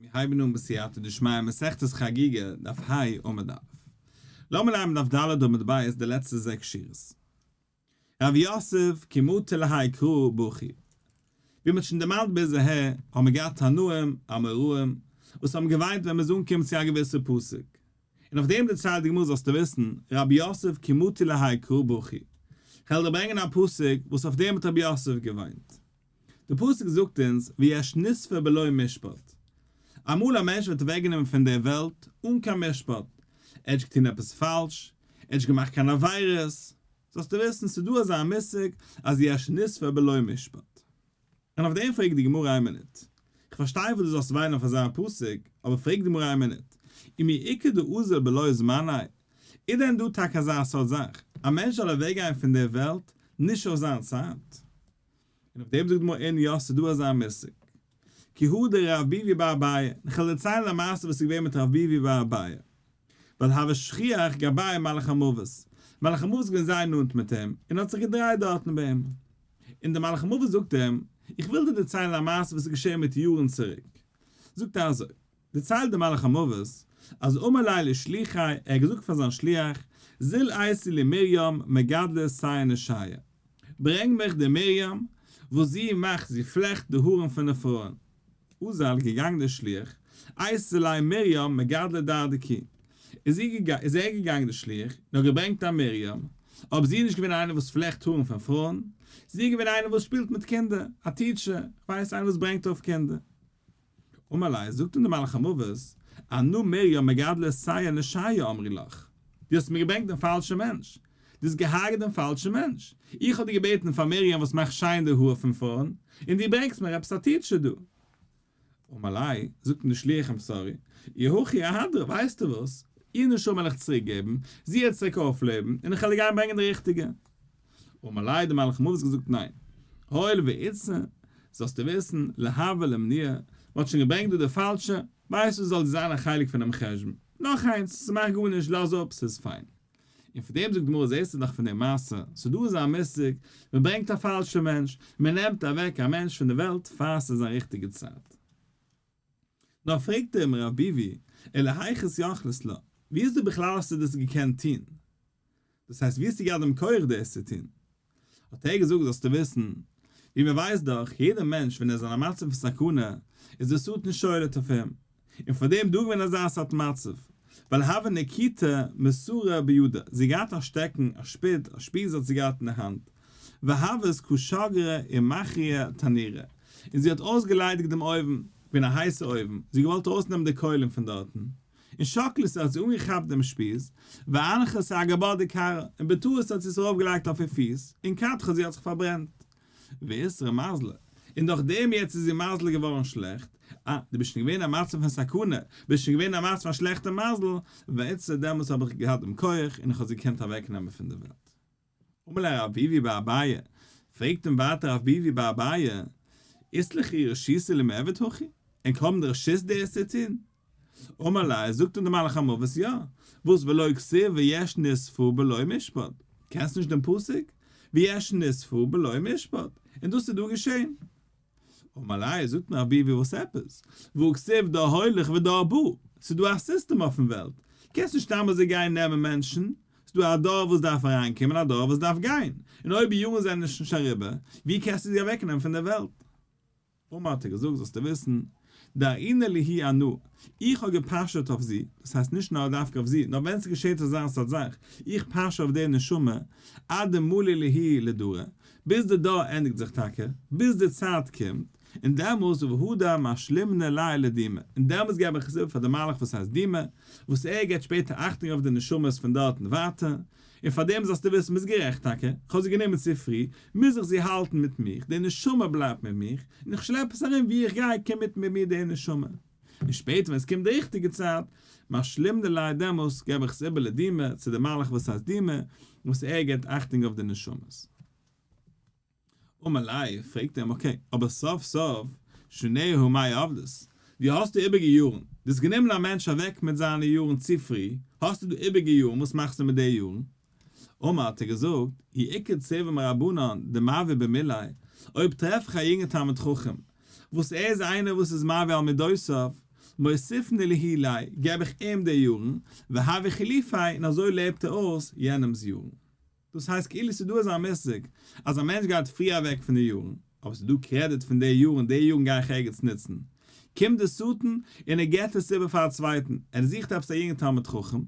מיר הייבן אן בסייעתא דשמיא מסכת חגיגה, דף ה' עמוד א'. לאמיר ליינען דף ד' עמוד ב' די לעצטע זעקס שורות. רב יוסף כי מטי להאי קרא בכי. ווי מ'האט שוין דערמאנט ביז אהער, האבן מיר געהאט תנאים, אמוראים, וואס האבן געוויינט ווען מ'איז אנגעקומען צו א געוויסע פסוק. און אויף דעם דערציילט די גמרא זאלסטו וויסן, רב יוסף כי מטי להאי קרא בכי. כ'וועל דיר ברענגען א פסוק וואס אויף דעם האט רב יוסף געוויינט. די פסוק זאגט אונז ויש נספה בלא משפט. אמאל א מענטש ווערט אוועקגענומען פון דער וועלט אן קיין משפט, ער האט נישט געטון עפעס פאלש, ער האט נישט געמאכט קיין עבירות, זאלסטו וויסן ס'איז דא אזא מושג אז יש נספה בלא משפט. און אויף דעם פרעגט די גמרא איין מינוט, איך פארשטיי וואס דו זאלסט וויינען אויף אזא פסוק, אבער פרעגט די גמרא איין מינוט, ומי איכא דאזיל בלא זמניה, איז דען דא טאקע אזא סארט זאך, א מענטש זאל אוועקגיין פון דער וועלט נישט אויף זיין צייט? און אויף דעם זאגט די גמרא אין יא ס'איז דא אזא מושג כי הא דרב ביבי בר אביי, און כ'וועל דערציילן א מעשה וואס איז געווען מיט רב ביבי בר אביי, ווייל הוה שכיח גביה מלאך המוות, מלאך המוות איז געווען זייער נאנט מיט אים, און האט זיך געדרייט דארטן ביי אים, און דער מלאך המוות זאגט אים, איך וויל דיר דערציילן א מעשה וואס איז געשען מיט יארן צוריק, זאגט ער אזוי, דערציילט דער מלאך המוות, אז אמר ליה לשליחיה, ער האט געזאגט פאר זיין שליח, זיל אייתי לי מרים מגדלא שער נשיא, ברענג מיך די מרים, וואס זי מאכט, זי פלעכט די הארן פון די פרויען. אזל, געגאנגען דער שליח, אייתי ליה מרים מגדלא דרדקי, איז איז ער געגאנגען דער שליח, און האט געברענגט א מרים, אבער זי איז נישט געווען איינער וואס פלעכט הארן פון פרויען, זי איז געווען איינער וואס שפילט מיט קינדער, א teacher, כ'ווייס איינער וואס ברענגט אויף קינדער. אמר ליה, זאגט אים דער מלאך המוות, אנא מרים מגדלא שער נשיא אמרי לך, דו האסט מיר געברענגט דעם פאלשן מענטש, דו האסט געהארגעט דעם פאלשן מענטש, איך האב דיר געבעטן פאר מרים וואס מאכט שיין די האר פון פרויען, און דו ברענגסט מיר עפעס א teacher דא. אמר ליה, זאגט אים דער שליח I'm sorry, אי הכי אהדרה, ווייסטו וואס, איר נשמה וועל איך צוריק געבן, זי וועט צוריק אויפלעבן, און איך וועל איר גיין ברענגען די ריכטיגע. אמר ליה דער מלאך המוות געזאגט ניין, הואיל ואיתסי, זאלסטו וויסן, ליהוי למנויי, מען האט שוין געברענגט דא די פאלשע, ווייסט וואס זאל דיר זיין א חלק פונעם חשבון, נאך איינס, ס'מאכט גארנישט, לאז אפ, ס'איז פיין. און פון דעם זאגט די גמרא זעסטו דאך פון די מעשה, ס'איז דא אזא מושג, מען ברענגט א פאלשע מענטש, מען נעמט אוועק א מענטש פון די וועלט פאר ס'איז זיין ריכטיגע צייט. נאר פרעגט אים רב ביבי, אלא היכי יכלת לה, ווי אזוי בכלל האסטו דאס געקענט טון? דאס הייסט ווי האסטו געהאט דעם כח דאס צו טון? האט ער געזאגט זאלסטו וויסן, ווי מען ווייסט דאך, יעדער מענטש ווען ער איז אין א מצב פון סכנה, איז דער שטן שולט אויף אים, און פאר דעם דא געווען אזא סארט מצב, ווייל הוה נקיטה מסרא בידה, זי האט געהאט א שטעקן, א שפיד, א שפיז האט זי געהאט אין די האנט, והוות קא שגרא ומכריא תנורא, און זי האט אויסגעליידיגט דעם אויוון, געווען א הייסע אויוון, זי האט געוואלט ארויסנעמען די קוילן פון דארטן, און שקלתיה האט זי אנגעכאפט דעם שפיז, ואנחתיה אגבה דכרעה, און בטעות האט זי עס ארויפגעלייגט אויף איר פיס, און קדחה זי האט זיך פארברענט. ואיתרע מזלה, און דורך דעם יעצט איז איר מזל געווארן שלעכט, אה, דו ביסט שוין געווען אין א מצב פון סכנה, ביסט שוין געווען אין א מצב פון א שלעכטע מזל, ואיתסי דעמאלטס האב איך געהאט דעם כח און איך האב זי געקענט אוועקנעמען פון דער וועלט. אמר ליה רב ביבי בר אביי, פרעגט אים ווייטער רב ביבי בר אביי, אית לכו רשותא למיעבד הכי? ענק האבן די רשות דאס צו טון? אמר ליה, זאגט אים דער מלאך המוות, יא, וואס ולא כתיב ויש נספה בלא משפט, קענסט נישט דעם פסוק? ויש נספה בלא משפט, און דאס איז דא געשען. אמר ליה, זאגט אים רב ביבי, וואס עפעס? והא כתיב דור הולך ודור בא, ס'איז דא א סיסטעם אויפן וועלט, קענסט נישט סתם אזוי גיין נעמען מענטשן, ס'איז דא א דור וואס דארף אריינקומען א דור וואס דארף גיין, און אויב די יארן זענען נישט אריבער, ווי קענסטו זי אוועקנעמען פון דער וועלט? אמר האט ער געזאגט זאלסטו וויסן, דארעינא להו אנא, איך האב געפאשעט אויף זי, דאס הייסט נישט נאר דווקא אויף זי, נאר ווען ס'געשעט אזא סארט זאך, איך פאשע אויף די נשמה, עד דמלי להו לדרא, ביז די דור ענדיגט זיך טאקע, ביז די צייט קומט, און דעמאלס והדר משלימנא ליה לדימא, און דעמאלס געב איך עס איבער פאר די מלאך וואס הייסט דימא, וואס ער געבט שפעטער אכטונג אויף די נשמות פון דארט און ווייטער, און פאר דעם זאלסטו וויסן ביסט גערעכט טאקע, כ'האב זי גענומען צו פרי, מוז איך זי האלטן מיט מיך, די נשמה בלייבט מיט מיך, און איך שלעפ עס ארום וואו איך גיי קומט מיט מיט מיר די נשמה. און שפעטער ווען עס קומט די ריכטיגע צייט, משלימנא ליה דעמאלס געב איך עס איבער לדימא, צו די מלאך וואס הייסט דימא, וואס ער געבט אכטונג אויף די נשמות. אמר ליה, פרעגט ער אים, okay, אבער סוף סוף, שניה מאי עבדת, דו האסט דא איבעריגע יארן, דו האסט גענומען א מענטש אוועק מיט זיינע יארן צו פרי, האסטו דא איבעריגע יארן, וואס מאכסטו מיט די יארן? אמר האט ער געזאגט, אי איכא צעירא מרבנן דמעביר במיליה, אויב טרעף איך א יונגע תלמיד חכם, וואס ער איז איינער וואס איז מעביר על מידותיו, מוסיפנא להו ליה, געב איך אים די יארן, והויא חילופיה, און אזוי לעבט ער אויס יענעמ'ס יארן. דאס הייסט כאילו ס'איז דא אזא מושג אז א מענטש גייט פרי אוועק פון די יארן, אבער ס'איז דא קרעדיט פון די יארן, די יארן גיי איך ערגעץ נוצן. קומט דער שטן און ער געבט עס איבער פאר א צווייטן, ער זוכט עפעס א יונגן תלמיד חכם,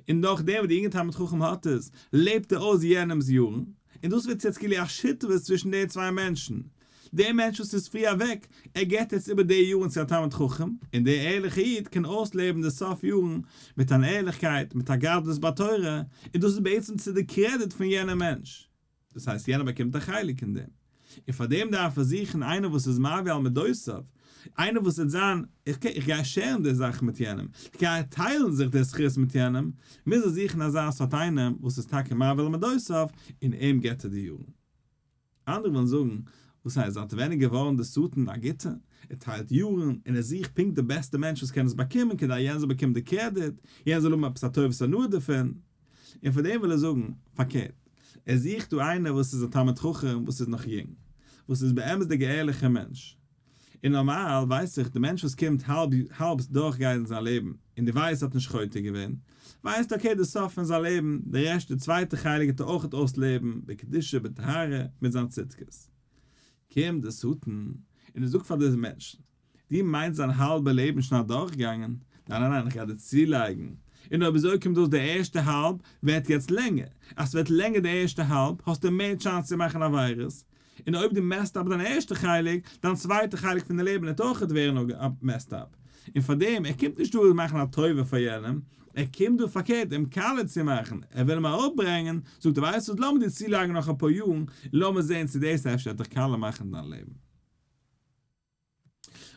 און נאכדעם וואס די יונגע תלמיד חכם האט עס, לעבט ער אויס יענעמ'ס יארן, און דאס ווערט יעצט כאילו א שותפות צווישן די צוויי מענטשן. דער מענטש וואס איז פרי אוועק, ער געבט יעצט איבער די יארן צו א תלמיד חכם, און דער ערליכער איד קען אויסלעבן די סוף יארן מיט אן ערליכקייט, מיט א גדלות בתורה, און דאס איז בעצם צו די קרעדיט פון יענעם מענטש. דאס הייסט יענער באקומט א חלק אין דעם, און פאר דעם דארף ער זוכן איינער וואס איז מעביר על מדותיו, איינער וואס וועט זיין, okay, איך גיי share ן די זאך מיט יענעם, איך גיי טיילן זיך די זכות מיט יענעם, מוז ער זוכן אזא סארט איינעם וואס איז טאקע מעביר על מדותיו, און אים געבט ער די יארן. אנדערע ווילן זאגן, וואס הייסט זייט ווען איז געווארן די שטן א גוטער? ער טיילט יארן, און ער זוכט פונקט די בעסטע מענטש וואס קען עס באקומען כדי יענער זאל באקומען די קרעדיט, יענער זאל האבן עפעס א טובת הנאה דערפון. און פאר דעם וויל ער זאגן, פארקערט, ער זוכט דא איינער וואס איז א תלמיד חכם וואס איז נאך יונג, וואס איז באמת'דיג א ערליכער מענטש. און נארמאל ווייס איך, די מענטש וואס קומט האלב האלב דורכגיין אין זיין לעבן, און דו ווייסט ער האט נישט חוטא געווען, ווייסט okay די סוף פון זיין לעבן, די רעשט די צווייטע חלק וועט ער אויכעט אויסלעבן בקדושה בטהרה מיט זיין צדקות. קומט די שטן און ער זאגט פאר די מענטשן, דו מיינסט זיין האלבע לעבן שוין אדורכגעגאנגען? ניין ניין ניין איך גיי דיר צולייגן, און אויב אזוי קומט אויס די ערשטע האלב ווערט יעצט לענגער, אז ס'ווערט לענגער די ערשטע האלב האסטו מער chance צו מאכן עבירות, און אויב דו mess סט up דיין ערשטע חלק, דיין צווייטע חלק פון די לעבן וועט אויכעט ווערן messed up, און פארדעם, ער קומט נישט דא מאכן א טובה פאר יענעם, ער קומט דא פארקערט אים קאלע צו מאכן, ער וויל אים אראפברענגען, זאגט ער ווייסט וואס לאמיר דיר צולייגן נאך אפאר יארן, און לאמיר זען צו דאס אפשר וועט דיך קאלע מאכן דיין לעבן.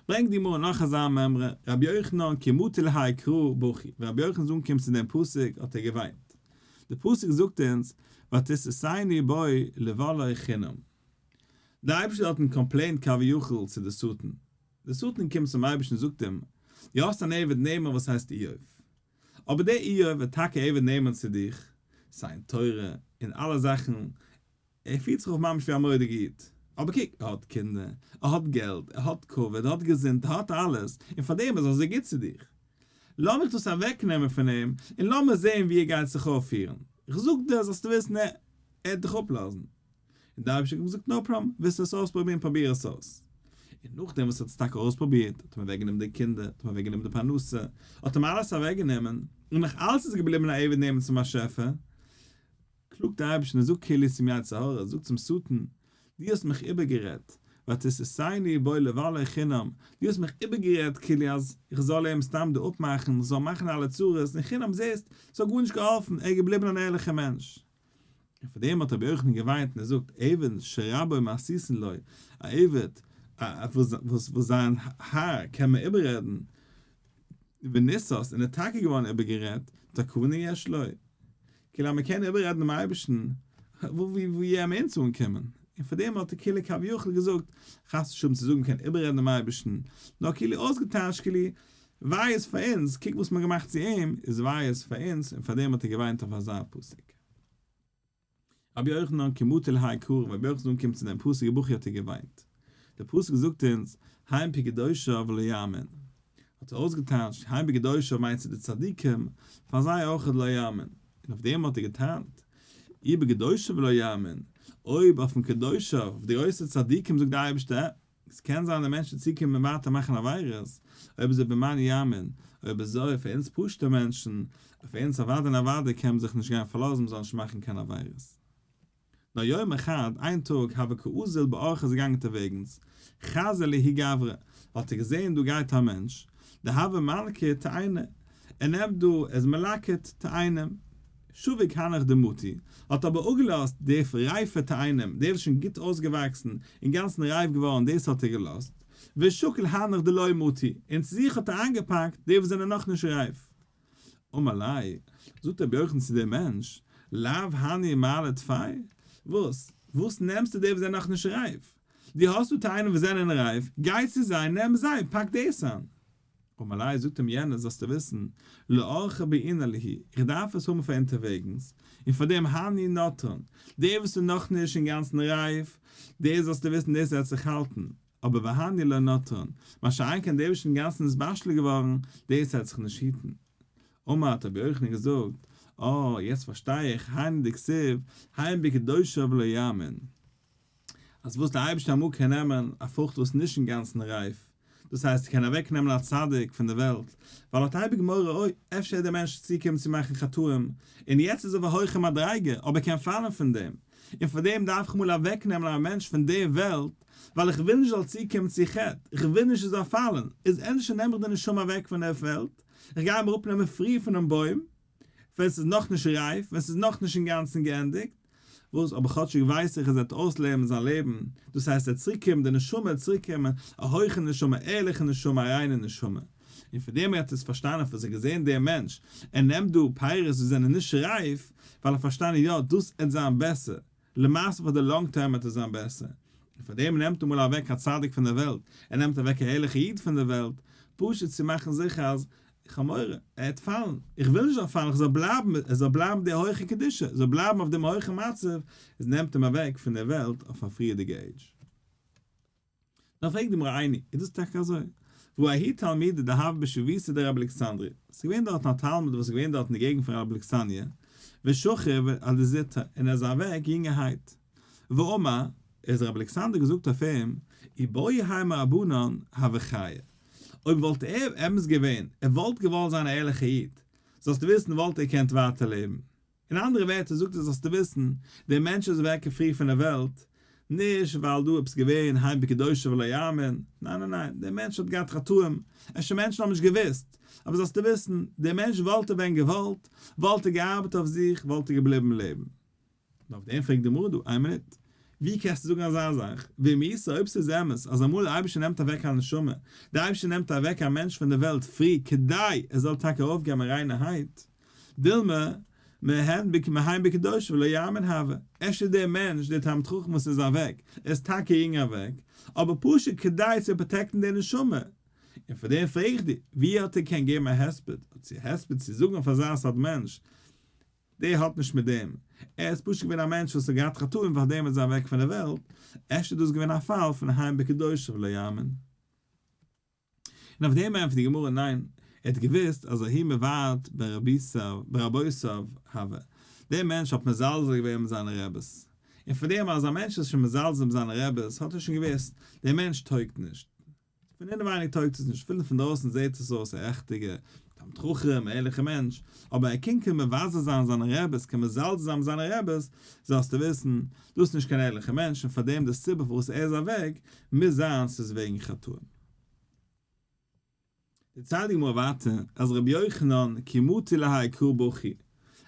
ברענגט די גמרא נאך אזא מימרא, רבי יוחנן כי מטי להאי קרא בכי, ווען רבי יוחנן איז אנגעקומען צו דעם פסוק האט ער געוויינט. די פסוק זאגט אונז, ותסתני בו לבלעו חינם. דער אייבערשטער האט אים complained כביכול צו די שטן. דער שטן קומט צום אייבערשטן און זאגט אים, דו האסט אן עבד נאמן וואס הייסט איוב. אבער דער איוב איז טאקע עבד נאמן צו דיך, סיי אין תורה, אין אלע זאכן, ער פירט זיך אויף ממש ווי א מורא'דיגע איד. אבער קוק, ער האט קינדער, ער האט געלט, ער האט כבוד, ער האט געזונט, ער האט אלעס, און פאר דעם איז ער אזוי גוט צו דיך. לאמיך דאס אוועקנעמען פון אים, און לאמיר זען ווי ער גייט זיך אויפפירן. איך זאג דיר זאלסטו וויסן, ער וועט דיך אפלאזן. און דער אייבערשטער האט געזאגט no problem, ווילסט עס אויספרובירן פרוביר עס אויס. און נאכדעם וואס ער האט עס טאקע אויספרובירט, האט אים אוועקגענומען די קינדער, האט אים אוועקגענומען די פרנסה, האט אים אלעס אוועקגענומען, און נאך אלץ איז געבליבן א עבד נאמן צום באשעפער, קלאגט דער אייבערשטער און זאגט כאילו צום יצר הרע, זאגט צום שטן, דו האסט מיך איבערגערעדט, ותסתני בו לבלעו חינם, דו האסט מיך איבערגערעדט כאילו אז איך זאל אים סתם דא אפמאכן, איך זאל מאכן אלע צרות, און חינם זעסט, ס'האט גארנישט געהאלפן, ער איז געבליבן אן ערליכער מענטש. און פאר דעם האט רבי יוחנן געוויינט און ער זאגט, עבד שרבו מהסיסין לו, א עבד וואס זיין האר קען מען איבעררעדן, וניסת, און ער איז טאקע געווארן איבערגערעדט, תקנה יש לו. כאילו אז מען קען איבעררעדן דעם אייבערשטן, וואו ווי וועלן אונז אנקומען? און פאר דעם האט ער כאילו כביכול געזאגט, חס ושלום צו זאגן מען קען איבעררעדן דעם אייבערשטן, נאר כאילו אויסגעטייטשט כאילו, וויי איז פאר אונז, קוק וואס מען האט געמאכט צו אים, איז וויי איז פאר אונז, און פאר דעם האט ער געוויינט אויף אזא פסוק. רבי יוחנן כי מטי להאי קרא, ווען רבי יוחנן אנקומט צו דעם פסוק ובכי האט ער געוויינט. דער פסוק זאגט אונז, הן בקדושיו לא יאמין. האט ער אויסגעטייטשט, הן בקדושיו מיינט צו די צדיקים, פאר זיי אויך לא יאמין. און אויף דעם האט ער געטענה'ט, אי בקדושיו לא יאמין, אויב אויפן קדושיו, אויף די גרויסע צדיקים זאגט דער אייבערשטער, עס קען זיין די מענטשן צוקומען און ווייטער מאכן עבירות, אויב אזוי במאי יאמין, אויב אזוי פאר אונז פשוטע מענטשן, אויף אונז אוודאי און אוודאי קען מען זיך נישט גיין פארלאזן מען זאל נישט מאכן קיין עבירות. נאר יום אחד, איין טאג, הוה קאזיל באורחא איז געגאנגען אונטערוועגנס, חזא לההוא גברא, האט ער געזען דא גייט א מענטש, דהוה מלקיט תאיני, ער נעמט דא, ער איז מלקט תאנים, שביק הנך דמטו, האט אבער אפגעלאזט די רייפע תאנים, די וואס איז שוין גוט אויסגעוואקסן, אינגאנצן רייף געווארן, דאס האט ער געלאזט, ושקיל הנך דלא מטו, און צו זיך האט ער איינגעפאקט די וואס זענען נאכנישט רייף. אמר ליה, זאגט רבי יוחנן צו דעם מענטש, לאו הני מעלי טפי? וואס? וואס נעמסטו די וואס זענען נאכנישט רייף? דו האסט דא תאנים וואס זענען רייף, גיי צו זיי, נעם זיי, פאק דאס איין. אמר ליה, זאגט אים יענער, זאלסטו וויסן, לאורחא בעינא להו, איך דארף עס האבן פאר אונטערוועגנס, און פאר דעם הני נטרן, דער וואס איז נאכנישט אינגאנצן רייף, דער זאלסטו וויסן דאס וועט זיך האלטן. אבער והני לא נטרן, מה שאין כן דער וואס איז אינגאנצן נתבשל געווארן, דאס העט זיך נישט היטן. אמר האט רבי יוחנן געזאגט, אה, יעצט פארשטיי איך, היינו דכתיב, הן בקדושיו לא יאמין. אז וואס דער אייבערשטער אמאל קען נעמען א פרוכט וואס איז נישט אינגאנצן רייף, דאס הייסט ער קען אוועק נעמען א צדיק פון די וועלט, ווייל ער האט אייביג מורא אוי, אפשר וועט דער מענטש צוקומען צו מאכן חטאים, און יעצט איז אויף א הויכע מדריגה, אבער ער קען פאלן פון דעם, און פאר דעם דארף איך אמאל אוועק נעמען א מענטש פון די וועלט, ווייל איך וויל נישט זאל צוקומען צו חטא, איך וויל נישט ער זאל פאלן, איז ענדערש נעם איך די נשמה אוועק פון די וועלט, איך גיי אים אראפנעמען פרי פונעם בוים, ווען ס'איז נאכנישט רייף, ווען ס'איז נאכנישט אינגאנצן געענדיגט, וואס אבער כאטשיג ווייס איך אז ער וועט אויסלעבן זיין לעבן, דאס הייסט ער וועט צוריקקומען, די נשמה וועט צוריקקומען, א הויכע נשמה, א ערליכע נשמה, א ריינע נשמה. און פון דעם ער האט עס פארשטאנען פון זיך געזען דער מענטש, ער נעמט דא פירות וואס זענען נישט רייף, ווייל ער האט פארשטאנען יא, דאס עט זיין בעסער, למעשה פאר די long term וועט עס זיין בעסער, און פאר דעם נעמט אמאל אוועק א צדיק פון דער וועלט, ער נעמט אוועק א ערליכע איד פון דער וועלט, פשוט צו מאכן זיכער אז, איך האב מורא, ער וועט פאלן, איך וויל נישט ער זאל פאלן, איך זאל בלייבן, ער זאל בלייבן די הויכע קדושה, ער זאל בלייבן אויף דעם הויכן מצב, איז נעמט אים אוועק פון דער וועלט אויף א פריערדיגע עידזש. נאר פרעגט די גמרא איני, איז דאס טאקע אזוי? והא ההוא תלמידא דהוה בשיבבותיה דרבי אלכסנדרי, ס'איז געווען דארטן א תלמיד וואס איז געווען דארט אין די געגנט פון רבי אלכסנדריה, ושכיב אדזוטר, און ער איז אוועק יונגערהייט. ואמר, איז רבי אלכסנדר געזאגט אויף אים, אי בעי האי מרבנן הוה חיי. אויב וואלט ער אמת געווען, ער וואלט געוואלט זיין א ערליכער איד, זאלסטו וויסן וואלט ער געקענט ווייטער לעבן. אין אנדערע ווערטער זאגט ער זאלסטו וויסן, דער מענטש איז אוועק פרי פון דער וועלט, נישט ווייל דא עפעס געווען הן בקדושיו לא יאמין, ניין ניין ניין, דער מענטש האט געהאט חטאים, אפשר מענטשן האבן נישט געוואוסט, אבער זאלסטו וויסן, דער מענטש וואלט ער ווען געוואלט, וואלט ער געארבעט אויף זיך, וואלט ער געבליבן לעבן. און אויף דעם פרעגט די גמרא דא, איין מינוט, ווי קענסטו זאגן אזא זאך? ואם איתא, אויב ס'איז אמת אז אמאל דער אייבערשטער נעמט אוועק א נשמה, דער אייבערשטער נעמט אוועק א מענטש פון דער וועלט פרי כדי ער זאל טאקע ארויפגיין מיט ריינערהייט, דילמא, מהן בק מהן בקדושיו לא יאמין הוה, אפשר דער מענטש, דער תלמיד חכם וואס איז אוועק, ער איז טאקע יונג אוועק, אבער פשוט כדי צו protect ן די נשמה. און פאר דעם פרעג איך דיר, ווי האט ער קען געבן א הספד, צו הספד צו זאגן אויף אזא סארט מענטש, דער האט נישט מיט דעם, ער איז פשוט געווען א מענטש וואס האט געהאט חטאים פאר דעם איז ער אוועק פון דער וועלט, אפשר איז דאס געווען א פאל פון הן בקדושיו לא יאמין. און אויף דעם ענטפערט די גמרא ניין, ער האט געוואוסט אז ההוא מבעט ברבותיו הוה, דער מענטש האט מזלזל געווען מיט זיינע רעבעס, און פון דעם אז א מענטש איז שוין מזלזל מיט זיינע רעבעס האט ער שוין געוואוסט, דער מענטש טויגט נישט, פון אינעווייניג טויגט עס נישט, אפילו פון דרויסן זעט עס אויס א ריכטיגע תלמיד חכם, ערליכע מענטש, אבער ער קען קען מבזה זיין זיינע רעבעס, קען מזלזל זיין מיט זיינע רעבעס, זאלסטו וויסן, דאס איז נישט קיין ערליכע מענטש, און פאר דעם די סיבה פארוואס ער איז אוועק, מוז זיין ס'איז וועגן חטאים. דערציילט די גמרא ווייטער אז רבי יוחנן כי מטי להאי קרא בכי,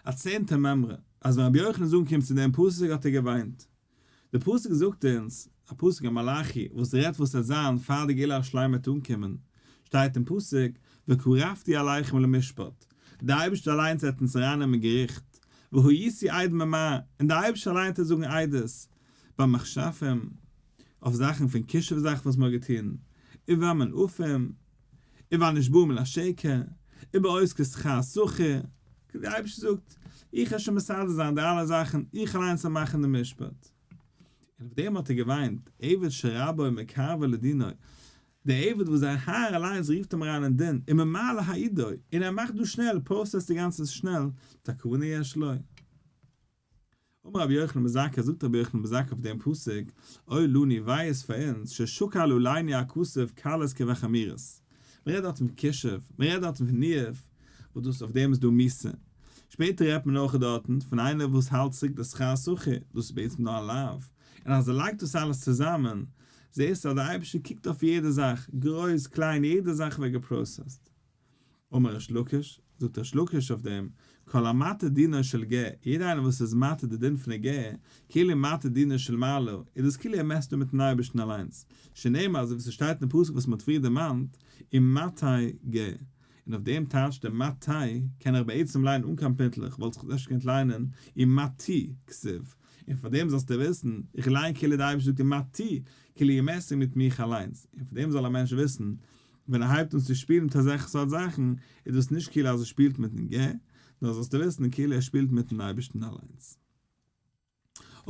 א צענטע מימרא, אז ווען רבי יוחנן איז אנגעקומען צו דעם פסוק האט ער געוויינט. די פסוק זאגט אונז, א פסוק אין מלאכי וואס רעדט וואס וועט זיין פאר די גאולה השלימה וועט אנקומען, שטייט אין פסוק, וקרבתי אליכם למשפט, די אייבערשטער אליינס וועט אונז ארייננעמען אין געריכט, והייתי עד ממר, און די אייבערשטער אליינס וועט זאגן עדות, במכשפים, אויף זאכן פון כישוף זאכן וואס מ'האט געטון, ובמנאפים, ובנשבעים לשקר, ובעוסקי שכר שכיר, דער אייבערשטער זאגט, איך וועל שוין מסדר זיין די אלע זאכן, איך אליינס וועל מאכן די משפט. און אויף דעם האט ער געוויינט, עבד שרבו מקרבו לדינו, דער עבד וואס זיין האר אליינס רופט אים אריין אין דין, וממהר להעידו, און ער מאכט דא שנעל, process ט די גאנצע שנעל, תקנה יש לו. אמר רבי יוחנן בן זכאי, זאגט רבי יוחנן בן זכאי אויף דעם פסוק, אוי לנו, וויי איז פאר אונז, ששקל עלינו הכתוב קלות כבחמורות. מען רעדט דארטן פון כישוף, מען רעדט דארטן פון ניאוף, וואס דאס אויף דעם איז דא מיתה. שפעטער רעדט מען אויך דארטן פון איינער וואס האלט צוריק די שכר שכיר, דאס איז בעצם נאר א לאו. און אז ער לייגט דאס אלעס צוזאמען, זעסטו אז דער אייבערשטער קוקט אויף יעדע זאך, גרויס, קליין, יעדע זאך ווערט גע process ט. אמר ריש לקיש, זאגט ריש לקיש אויף דעם, כל המטה דינו של גר, יעדער איינער וואס איז מטה די דין פון די גר, כאילו מטה דינו של מעלה, איז דאס כאילו ער מעסט אן מיטן אייבערשטן אליינס, שנאמר אזוי ווי ס'שטייט אין פסוק וואס מ'האט פריער דערמאנט, ומטה גר, און אויף דעם טייטשט ער מטה, קען איך בעצם ליינען אן קיין פינטלעך, וואלט איך עס אפשר געקענט ליינען ומטי כתיב, און פאר דעם זאלסטו וויסן, איך ליין כאילו די אייבערשטער זאגט ומטי, כאילו איך מעסט זיך מיט מיך אליינס, און פאר דעם זאל א מענטש וויסן, ווען ער הייבט אן צו שפילן מיט אזעלכע סארט זאכן, איז דאס נישט כאילו אז ער שפילט מיטן גר, נאר זאלסטו וויסן כאילו ער שפילט מיטן אייבערשטן אליינס.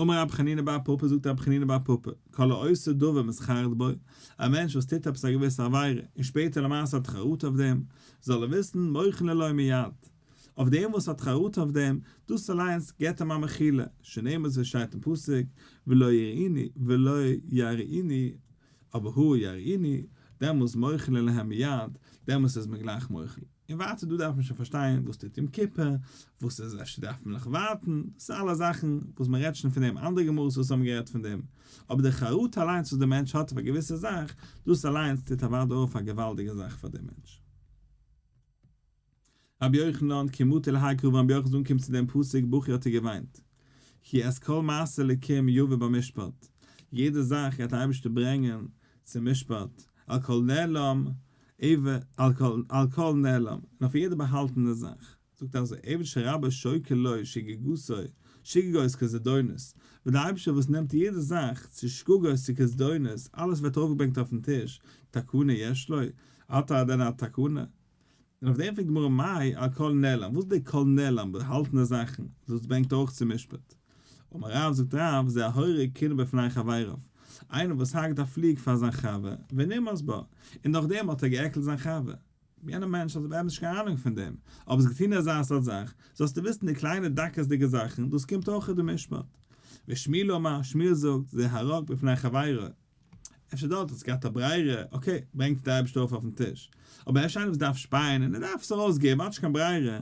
אמר רב חנינא בר פפא זאגט רב חנינא בר פפא, כל העושה דבר ומתחרט בו, א מענטש וואס טוט עפעס א געוויסע עבירה און שפעטער למעשה האט חרטה אויף דעם, זאל ער וויסן מוחלין לו מיד. אויף דעם וואס האט חרטה אויף דעם, דאס אליינס געבט אים א מחילה, שנאמר אזוי שטייט אין פסוק, ולא יראוני ולא יראוני, אבער הא יראוני, דעמאלס מוחלין להם מיד, דעמאלס איז מען גלייך מוחל. און ווייטער דא דארף מען שוין פארשטיין וואס טוט יום כיפור, וואס איז אפשר דארף מען נאך ווארטן, דאס איז אלע זאכן וואס מען רעדט שוין פון דעם, אנדערע גמרות וואס האבן גערעדט פון דעם, אבער די חרטה אליינס וואס דער מענטש האט אויף א געוויסע זאך, דאס אליינס טוט אוודאי אויף א געוואלדיגע זאך פאר דעם מענטש. רבי יוחנן, כי מטי להאי קרא ווען רבי יוחנן איז אנגעקומען צו דעם פסוק בכי האט ער געוויינט, כי את כל מעשה אלקים יביא במשפט, יעדע זאך גייט דער אייבערשטער ברענגען צום משפט, על כל נעלם, על כל נעלם, און אויף יעדע באהאלטענע זאך. זאגט ער אזוי, עבד שרבו שוקל לו שגגתו, שגגות כזדונות, ווען דער אייבערשטער וואס נעמט יעדע זאך, צו שגגות צו כזדונות, אלעס ווערט ארויפגעברענגט אויפן טיש, תקנה יש לו? האט ער דען א תקנה? און אויף דעם פרעגט די גמרא מאי על כל נעלם, וואס איז דער כל נעלם, באהאלטענע זאכן, דאס ברענגט אויך צום משפט. אמר רב, זאגט רב, זה ההורג כינה בפני חבריו, איינער וואס הרג'ט א פליג פאר זיין חבר, ונמאס בה, און נאכדעם האט ער גע'עקלט זיין חבר. יענער מענטש האט באמת נישט קיין אהנונג פון דעם, אבער האסט געטון אזא סארט זאך, זאלסטו וויסן די קליינע דקות'דיגע זאכן, דאס קומט אויך אין די משפט. ושמואל אמר, שמואל זאגט, זה הרק בפני חברו. אפשר דארט האסט געהאט א ברירה, okay, ברענגט די אייבערשטער אויף אויפן טיש. אבער אפשר איינער וואס דארף שפייען און ער דארף עס ארויסגעבן, האט נישט קיין ברירה,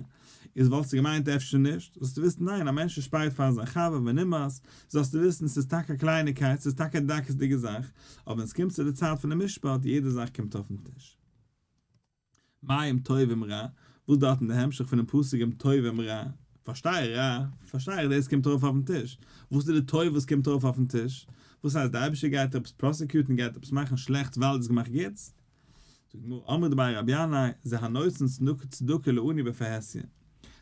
איז וואלסטו געמיינט אפשר נישט, זאלסטו וויסן ניין, א מענטש וואס שפייט פאר זיין חבר ונמאס, זאלסטו וויסן ס'איז טאקע א קלייניקייט, ס'איז טאקע א דקות'דיגע זאך, אבער ווען ס'קומט צו די צייט פונעם משפט, יעדע זאך קומט אויפן טיש. מאי אם טוב אם רע, וואס דארט אין די המשך פונעם פסוק אם טוב אם רע, פארשטיי איך רע, פארשטיי איך דאס קומט ארויף אויפן טיש, וואס איז די טוב וואס קומט ארויף אויפן טיש? וואס הייסט די אייבערשטער גייט עפעס prosecute ן גייט עפעס מאכן שלעכטס ווייל דו האסט געמאכט גוטס? זאגט די גמרא אמרי דבי רבי ינאי, זה הנותן צדקה לעני בפרהסיא,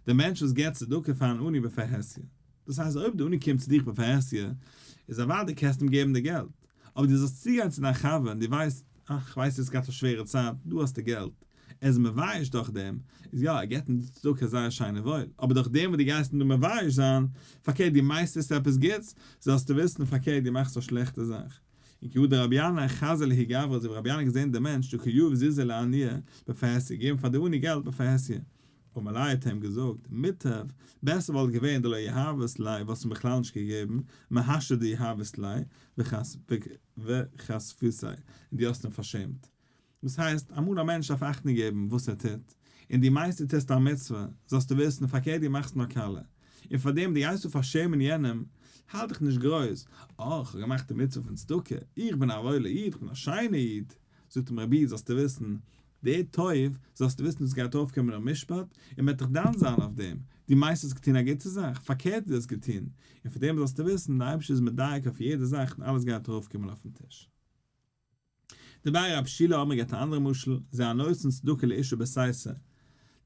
דער מענטש וואס געבט צדקה פאר אן עני בפרהסיא, דאס הייסט אויב די עני קומט צו דיך בפרהסיא, איז אוודאי קענסטו אים געבן די געלט, אבער דו זאלסט צוגיין צו דיין חבר און דו ווייסט, אה, כ'ווייס דו האסט געהאט א שווערע צייט, דא האסטו געלט, ער איז מבייש דורך דעם, איז יא, ער געבט אים די צדקה זייער שיין און וואויל, אבער דורך דעם וואס דו גייסט אים דא מבייש זיין, פארקערט דו מיינסט עס עפעס גוטס, זאלסטו וויסן, פארקערט דו מאכסט א שלעכטע זאך. און כי הא דרבי ינאי חזייה לההוא גברא אזוי ווי רבי ינאי געזען דעם מענטש דקא יהיב זוזי לעניא בפרהסיא געבן פאר די עני געלט בפרהסיא, אמר ליה האט ער אים געזאגט, מוטב, בעסער וואלט געווען דלא יהבת ליה וואלסט אים בכלל נישט געגעבן, מהשתא דיהבת ליה, וכספיתיה, און דו האסט אים פארשעמט. דאס הייסט, אמאל א מענטש דארף אכטונג געבן וואס ער טוט, און דו מיינסט דו טוסט א מצוה, זאלסטו וויסן, פארקערט דו מאכסט נאר קאלע. און פאר דעם דו גייסט דא פארשעמען יענעם, האלט דיך נישט גרויס, אה, איך האב געמאכט די מצוה פון צדקה, איך בין א וואוילער איד, איך בין א שיינער איד. זאגט אים רבי, זאלסטו וויסן, די טוב, זאלסטו וויסן דאס גייט אויפקומען אין משפט, און מען וועט דיך דן זיין אויף דעם, דו מיינסט האסט געטון א גוטע זאך, פארקערט דו האסט געטון, און פאר דעם זאלסטו וויסן, דער אייבערשטער איז מדייק אויף יעדע זאך און אלעס גייט ארויפקומען אויפן טיש. דבי רב שילא האט מען געהאט א אנדערע משל, זה הנותן צדקה לאשה בסתר,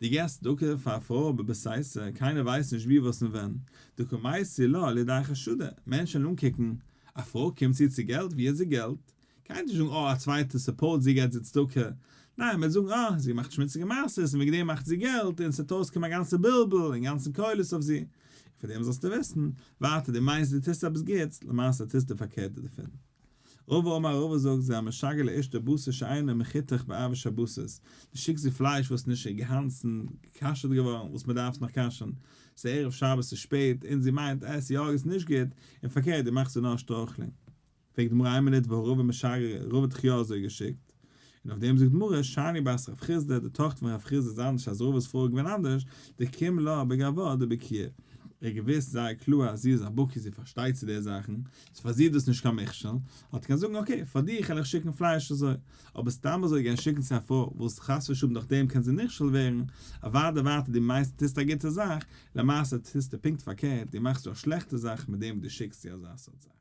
דו געסט צדקה פאר א פרוי בסתר, קיינער ווייסט נישט ווי וואס און ווען, דקא מייתי לה לידי חשדא, מענטשן וועלן אנקוקן, א פרוי קומט צו צו געלט, ווי האט זי געלט? קיינער נישט זאגן אה א צווייטער support זי געט זי צדקה, ניין מ'וועט זאגן אה זי מאכט שמוציגע מעשות און וועגן דעם מאכט זי געלט און ס'וועט אויסקומען א גאנצע בלבול און גאנצע קולות אויף זי, און פון דעם זאלסטו וויסן, ווייטער דו מיינסט דו טוסט עפעס גוטס, למעשה טוסטו פארקערט דערפון. רבא אמר רבא זאגט זה המשגר לאשתו בשר שאינו מחותך בערבי שבתות, דו שיקסט זי פלייש וואס איז נישט אינגאנצן גע'כשר'ט געווארן וואס מ'דארף עס נאך כשר'ן, ס'איז ערב שבת ס'איז שפעט און זי מיינט אה ס'איז יא איז נישט גוט, און פארקערט דו מאכסט איר נאר שטרויכלונג. פרעגט די גמרא איין מינוט והא רבא משגר רבא האט דאך יא אזוי געשיקט, און אויף דעם זאגט די גמרא שאני בת רב חסדא די טאכטער פון רב חסדא איז אנדערש אז רבא'ס פרוי איז געווען אנדערש, דקים לה בגווה דבקיאה, ער האט געוואוסט זייער קלאר אז זי איז א בקי זי פארשטייט צו די זאכן, איז פאר זי איז דאס נישט קיין מכשול, האט ער געקענט זאגן okay פאר דיך וועל איך שיקן פלייש אזוי, אבער סתם אזוי גיין שיקן צו א פרוי וואס חס ושלום דורך דעם קען זי נכשל ווערן, אוודאי ווייטער דו מיינסט דו טוסט א גוטע זאך, למעשה טוסטו פונקט פארקערט, דו מאכסט דא א שלעכטע זאך מיט דעם וואס דו שיקסט צו אזא סארט זאך.